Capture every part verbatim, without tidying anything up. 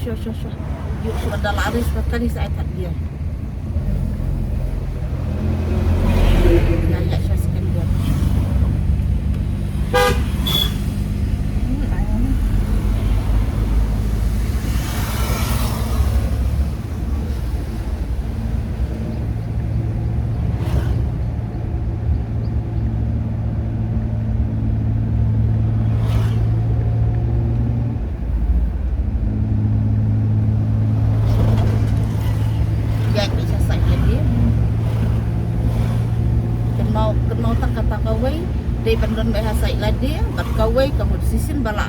Sure, sure, sure. Ïoh shuwa da la ris ba kali sa ai third gear. Ïa, ïa, shuwa second gear. Hmm, ai. Ïa, ïa, sha sait lade. Kynmaw, kynmaw tang kata kawei dei ban don beit ha sait lade, bad kawei ka mut shisien ba la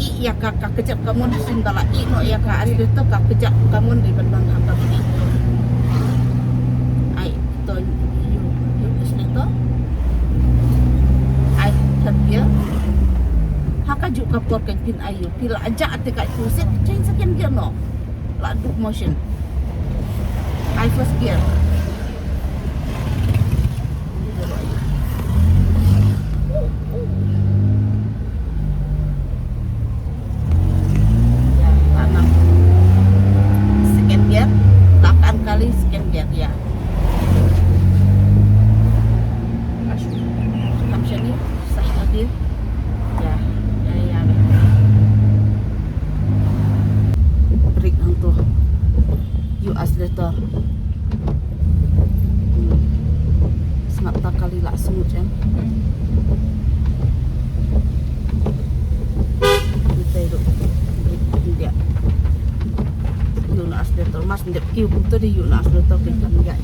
ïeh ïa ka, ka kjat kamon shisien ba la ïeh noh ïa ka accelerator, ka kjat kamon dei ban don ha ka. Ai, to ïoh, ïoh accelerator. Ai, third gear. Ha kajuh ka por kan phin ai ïoh. Phi la jah te ka tu set, change second gear noh. La duk motion. Ai first gear. Ïa, la nang second gear. La kan kali second gear, ïa. Kam shane, sah lade. Ïa, ïa, ïa. Brake hangto. Ïoh accelerator. Hmm. Sngap ta kali la smooth em. Hmm. Ito ito. Brake India. Ïoh na accelerator. Mas ndep kiew kumto dei ïoh na accelerator, kan ïa.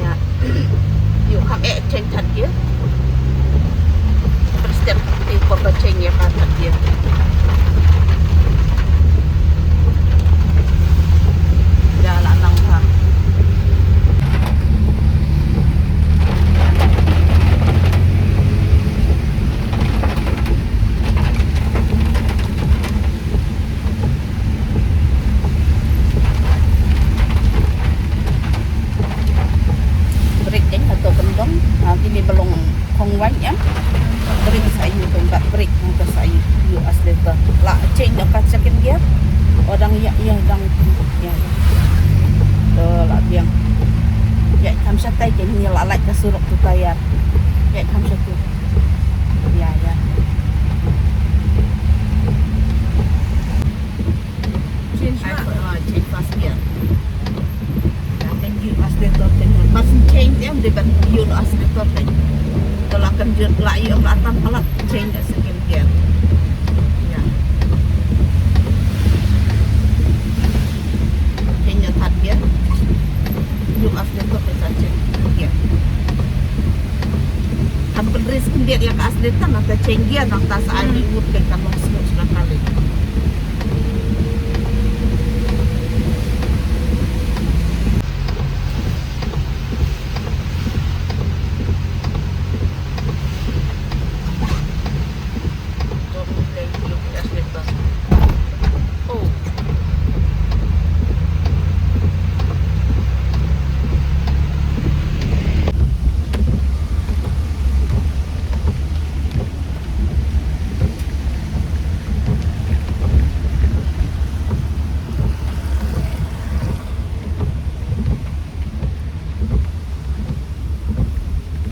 Ïa. Ïoh kham eh change third gear. First step, eh, ko ba change ïa ka third gear. Ïa, la nang ha. Brake dang hato kyndong, ah, kine ba long khongwaiñ em. Brake sa ïoh pynbat brake hangta sa ïoh, ïoh accelerator. La change noh ka second gear. O dang ïa, ïa dang ïa. To la biang. Ïa kham shatai kine la lait ka surok tu tayar. Ïa kham shatu. Ïa, ïa. Change first, ah, change first gear. Ïa, kan ïoh accelerator kan. Mas change em dei ban ïoh accelerator kan. Te la kan ïoh la ïoh la tan palat change second gear. Ïa. Change third gear. Ïoh accelerator kan change gear. Kan pynrisk khyndiat ïa ka accelerator nangta change gear nangta sa ai reward kan kan long smooth na kali.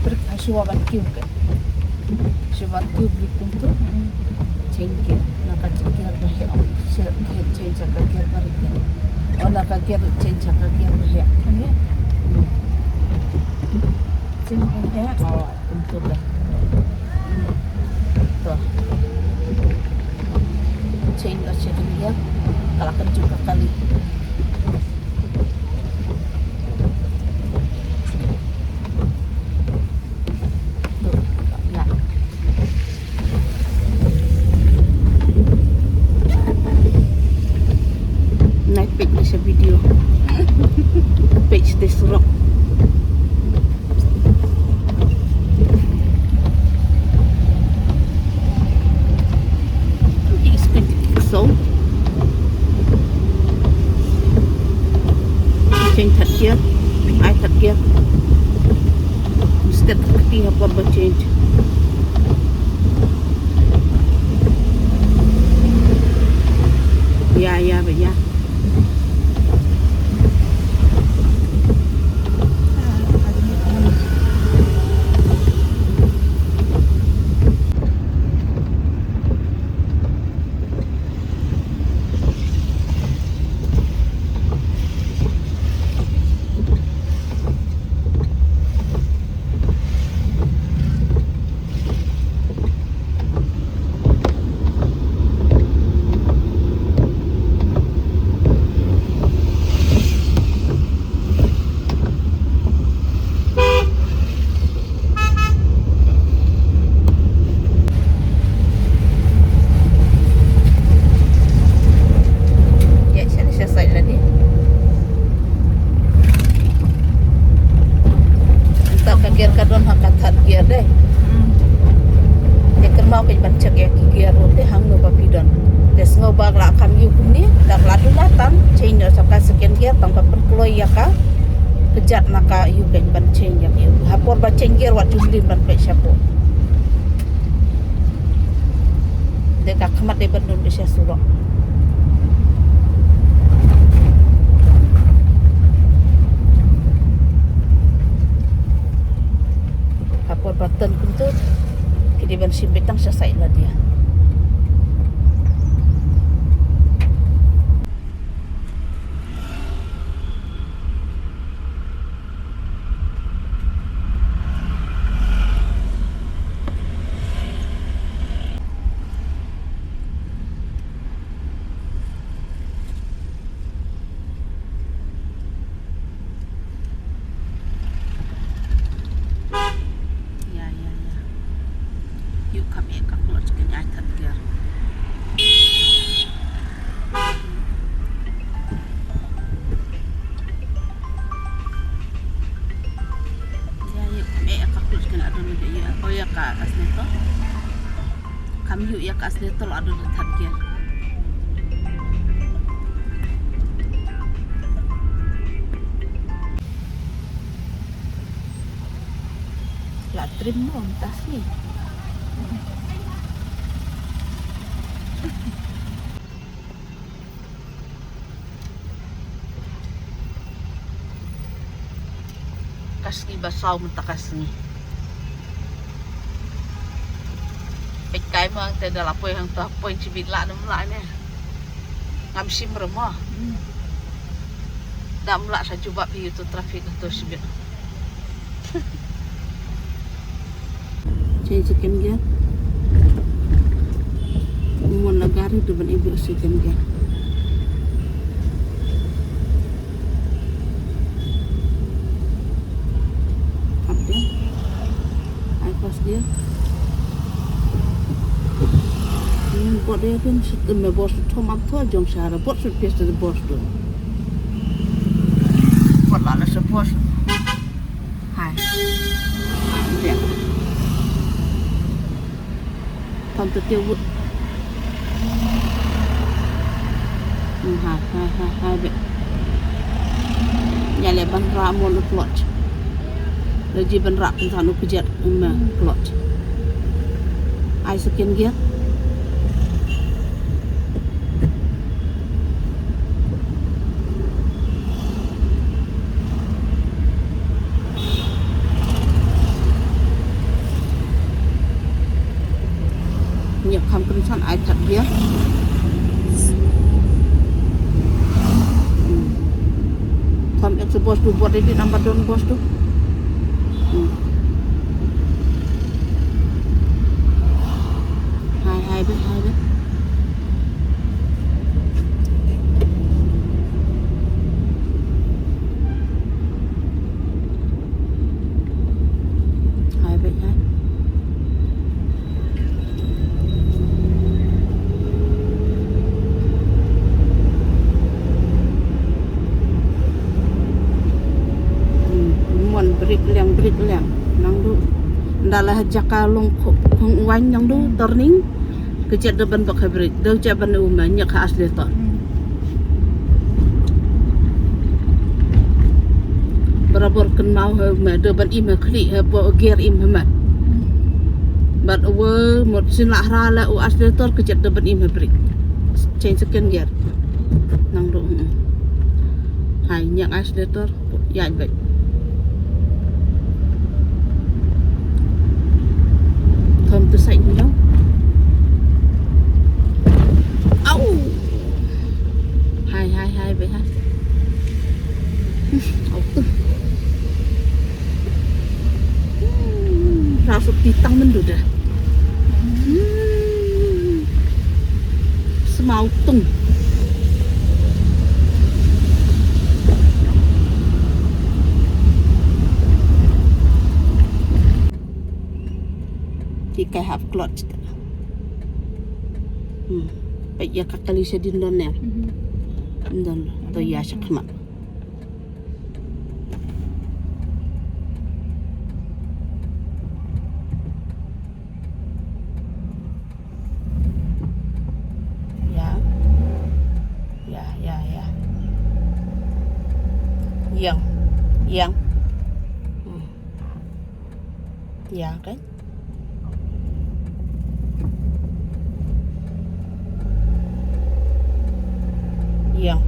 Brake ha shuwa ban kiew ka. Shuwa ban kiew brake kumto. Change gear. Na ka change gear ba heh ong. Change, change ka gear ba rit ka. Ynda ka gear change ka gear ba heh. Change ba heh. Oh, kumtu ba. To. Change ka second gear. Ka la kynjuh ka kali. Nai peit na sha video. Peit te surok. It's going to be so. Change third gear. Ai third gear. Mistake kti ha por ba change. Ya, ya, ba ya. Ïa, sha, sha side lade. Mynta ka gear ka don ha ka third gear dei. Hmm. Te kynmaw kein ban check ïa ki gear ruh te hangno ba phi don. Te sngew ba la kham ïuh kumne, da la duna tam, change noh sa ka second gear, tang ba pynkloi ïa ka kjat na ka ïuh kein ban change ïa ki. Ha por ba change gear wat ju lim ban peit shapoh. Te ka khmat dei ban don beit sha surok. Ha por ba turn kumtu, ki dei ban shim beit tang sha side lade. Ïa, ïa, ïa. Ïoh kam eh ka clutch kein, ai third gear. Ïa, ïoh kam eh ka clutch kein, adon ïa, ïa, oh, ïa ka accelerator. Kam ïoh ïa ka accelerator, adon third gear. La trim mo mynta sngi. Ka sngi ba saw mynta ka sngi. Peit kai ma te da la poi hangto, poi shibit la nam la ne. Ngam shim re mo. Hmm. Da mlah sa jubab hi tu traffic tu shibit. Change second gear. Mon la gari tu ban ibu second gear. Up there. Ai first gear. Hmm, bot dia kan sit me bos thom ap tho jong sara bot sut pias de bos tu. Bot la la sa bos. Hai. Dia. Thom tu tiu. Hmm, hai, hai, hai, hai, be. Ïa leh ban rah mon u clutch. Leh ji ban rah pynsan u kjat ma clutch. Ai second gear. Ngi kham pynsan ai third gear. Hmm. So boss tu buat edit nampak don boss tu. Hmm. Hai, hai, be, hai, be. Hai, be, hai. Hmm, mon brake liang, brake liang. Nang du. Nda la jaka long khong wang nang du, turning. Ka jet da ban bak ha brake, da jet ban u ma nyak ha accelerator. Hmm. Barabor kynmaw ha ma da ban im ha khlieh ha po gear im ha ma. Hmm. Bad u mot sin la hra la u accelerator ka jet da ban im ha brake. Change second gear. Nang du. Hmm. Hai nyak accelerator. Ïa, bad. Thom tu sait ni dong. Au. Hai, hai, hai, bad, hai. Au. Hmm, rasa ti tang mendu dah. Hmm. Semaw tung. Ti kai half clutch. Hmm. Peit ïa ka kali sha dien don ne. Mhm. Don to ïa sha khmat. Ïa. Ïa, ïa, ïa. Ïeng. Ïeng. Hmm. Ïa, kan? Ïeng.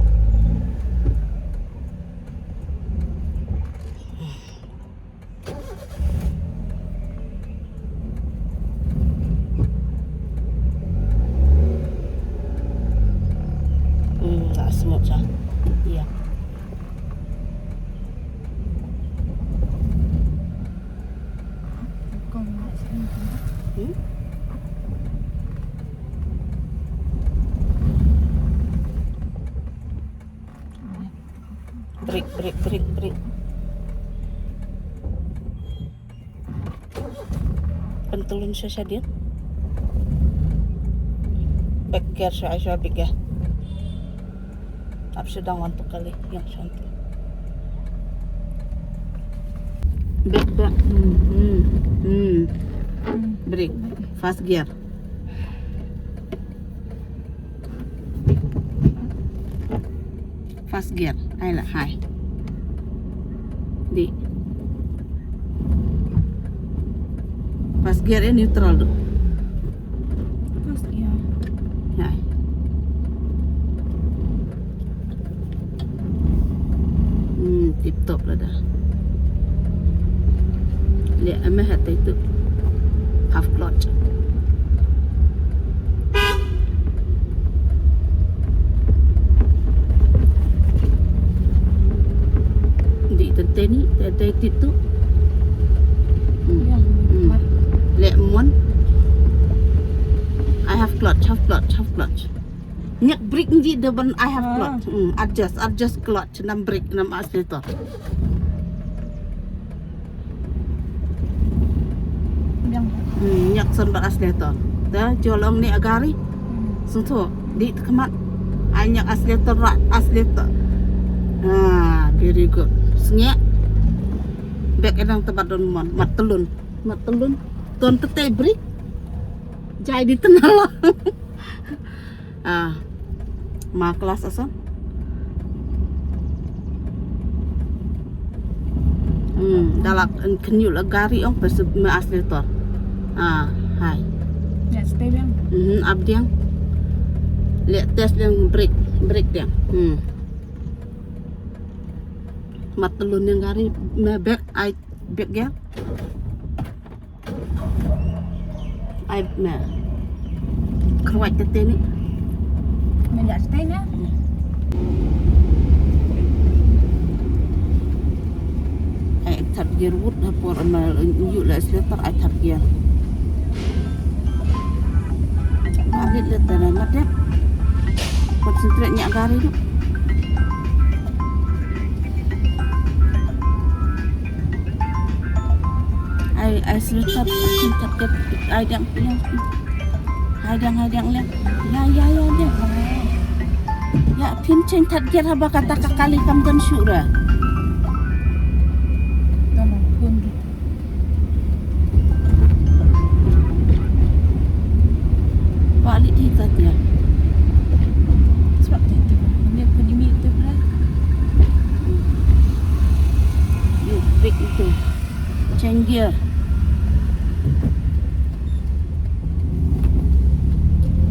Hmm, tak semut sah. Ïa. Hmm? Brake, brake, brake, brake. Pyntlun sha shadien. Back gear sha, sha back gear. Ap sha dang wan tu kali, ïeng sha tu. Back, back. Hmm, hmm, hmm. Brake. First gear. First gear, ai la hai. Dih. First gear eh neutral tu. First gear. Hai. Hmm, tip top lada. Leh ame hat itu. Half clutch. Di tenteni, tenteni itu. Hmm. Ïa, hmm. Leh mon. I have clutch, have clutch, have clutch. Nyak brake nji de ban I have clutch. Hmm, adjust, adjust clutch, nam brake, nam accelerator. Hmm, nyak son bad accelerator. Da jolong ni agari. Hmm. Sungtho, di tekmat. Ai nyak accelerator rak, accelerator. Ah, very good. Sngek. Bek edang tebat don mon, mat telun. Mat telun. Ton tete brake. Jai di tenala. Ah, ma kelas asan. Hmm, dalak en kenyul agari ong pes me accelerator. Ah, hai. Ya, stay biang. Mhm, ap diang. Leh test diang brake, brake diang. Hmm. Mat telun diang gari, me bek ai bek ya. Ai me. Kruat tete ni. Me dak stay ni. Third gear wut ha por, em, ïu la accelerator ai third gear. Ba lit lit da na mat ya. Concentrate nya gari du. Ai, ai accelerator, third gear, ai dang pilihan. Hai dang, hai dang leh. Ya, ya, ya, ya. Ya, phim change third gear haba kata ka kali kam don shuh ra. Tama, phone tu. Balik di kat ya. Sebab tu tu. Ini pun ini tu lah. Ïu, brake itu. Change gear.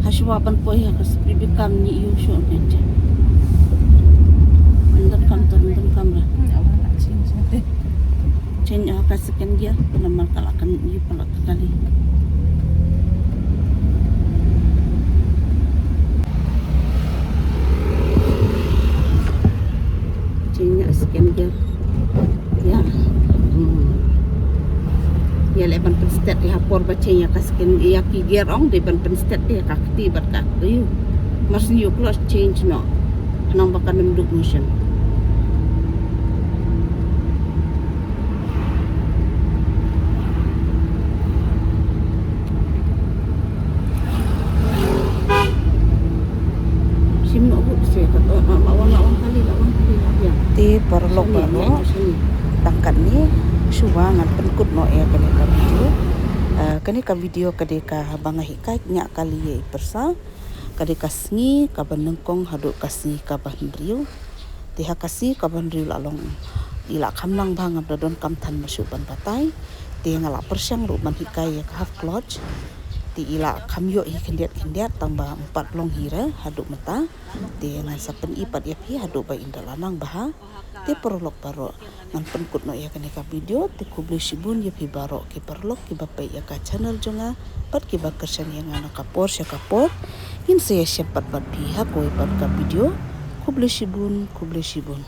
Hashwa ban poi ha ka speed breaker ngi ïu shuh kan check. Ynda kam tu, ynda kam ra. Hmm, awak nak change nanti. Change ha ka second gear, namar ka la kan ïu palat ka kali. Change ha second gear. Ya. Hmm. Ya, leh ban pynstet ïa ha por ba change ïa ka second, ïa ki gear ong dei ban pynstet ïa ka kti bad ka kti. Mar shu ïu clutch change noh. Khnang ba kan ym duk motion. Shim noh hut se kat, oh, ma, ma wan, ma wan kali, ma wan kali, ma wan. Te paralok baroh, tang katne shuwa ngan pynkut noh ïa kane ka video. Eh, kane ka video ka dei kaba nga hikai ïa kali ïa i pyrsa. Ka dei ka sngi kaba nyngkong haduh ka sngi kaba hynriew. Te ha ka sngi kaba hynriew la long i la kham lang bha, ngam da donkam than ba shu ban batai. Te nga la pyrshang ruh ban hikai ïa ka half clutch. Te i la kham ïoh hi khyndiat khyndiat tang ba ym pat long hi re haduh mynta. Te ngan sa pyni pat ïa phi haduh ba in da la nang bha. Te paralok baroh, ngan pynkut noh ïa kane ka video. Te khublei shibun ïa phi baroh ki paralok kiba peit ïa ka channel jong nga bad kiba kyrshan ïa nga na ka por sha ka por. Ngin sa ïashem pat bad phi ha kawei pat ka video. Khublei shibun, khublei shibun.